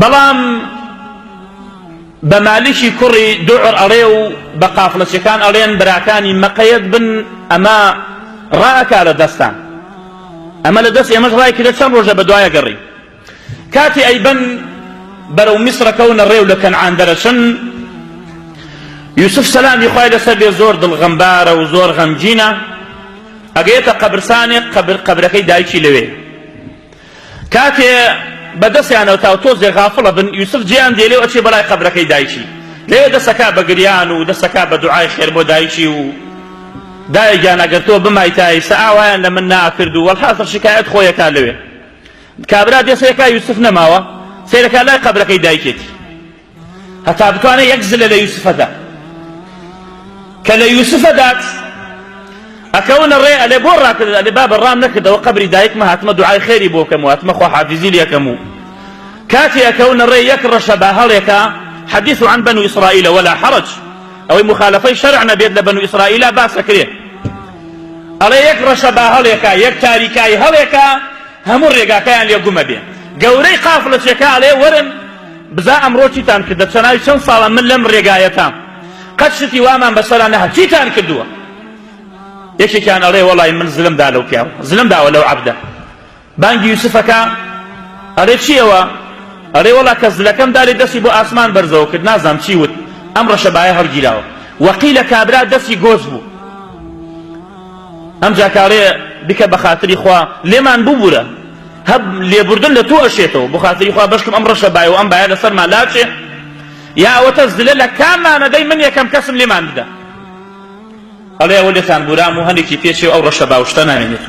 بەڵام بە مالیکی کوڕی دوعر ئەڵێ و بە قافڵەچیەکان ئەڵێن براکانی مەقەیەت بن ئەمە ڕائەکا لە دەستان ئەمە لە دەست ئێمەش ڕای کردە چەند ڕۆژە بە دوایە گەڕی کاتی ئەیبەن بەرەو میسرە کەونە ڕێ و لە کەنعان دەرەچن یوسف سەلامی خوای لەسەر بێ زۆر دڵغەمبارە و زۆر غەمگینە ئەگەیەتە قەبرسانێک قەبر قەبرەکەی دایکی لەوێ کاتێ بە دەستیانەوە تا تۆزێ غافڵە بن یوسف جێیان دێلێ و ئەچێ بەلای قەبرەکەی دایکی لەوێ دەسەکا بە گریان و دەسەکا بە دوعای خێر بۆ دایکی و دایە گیان ئەگەر تۆ بمایتای سە ئاوایان لە من ناکرد و وەلحاسڵ شکایەت خۆیەکا لەوێ کابرا دێ سەیرەکا یوسف نەماوە سەیرەکا لای قەبرەکەی دایکێتی هەتا بتوانێت یەک زلە لە یوسفەدا کە لە یوسفە دات ئەکەونە ڕێ ئەلێ بۆ ڕاکرد ئەلێ بابە ڕام نەکردەوە قەبری دایکمە هاتمە دوعای خێری بۆ بکەم و هاتمە خواحافیزی لێکەم و کاتی ئەکەونە ڕێ یەک ڕەشە با هەڵێکە حدیث عن بنو ئیسرائیل ولا حرج ئەوەی مخالفەی شەرع نەبێت لە بەنو ئیسرائیلا باسەکرێ ئەڵێ یەک ڕەشە با هەڵێکا یەک تاریکایی هەڵێکا هەموو ڕێگاکەیان لێ گومە بێ گەورەی قافلەچێکە ئەڵێ وەرن بزا ئەمڕۆ چیتان کردە چەناوی چەند ساڵە من لەم ڕێگایەتام قەت شتی وامان بەسەرا نەهات چیتان کردووە یەکێکیان ئەڵێ وەڵای من زلم دا لەو پیاو زلم داوە لەو عەبدە بانگی یوسفەکە ئەڵێ چیەوە ئەڵێ وەڵا کە زلەکەم دارێ دەستی بۆ ئاسمان بەرزەوە کرد نازانم چی وت ئەم ڕەشەبایە هەڵگیراوە وەقیلە کابرا دەستی گۆز بوو ئەمجا کاڵێ بکە بە خاتری خوا لێمان ببورە هەب لێبوردن لە تۆ ئەشێتەوە بۆ خاتری خوا بەشکم ئەم ڕەشە بایە و ئەم بایە لەسەرمان لاچێ یا ئەوەتە زلە لە کامانە دەی من یەکەم کەسم لێمان بدە ئەڵێ ئەوە لێتان بورام و هەندێکی پێچێ و ئەو ڕەشە باوشتە نامێنێت.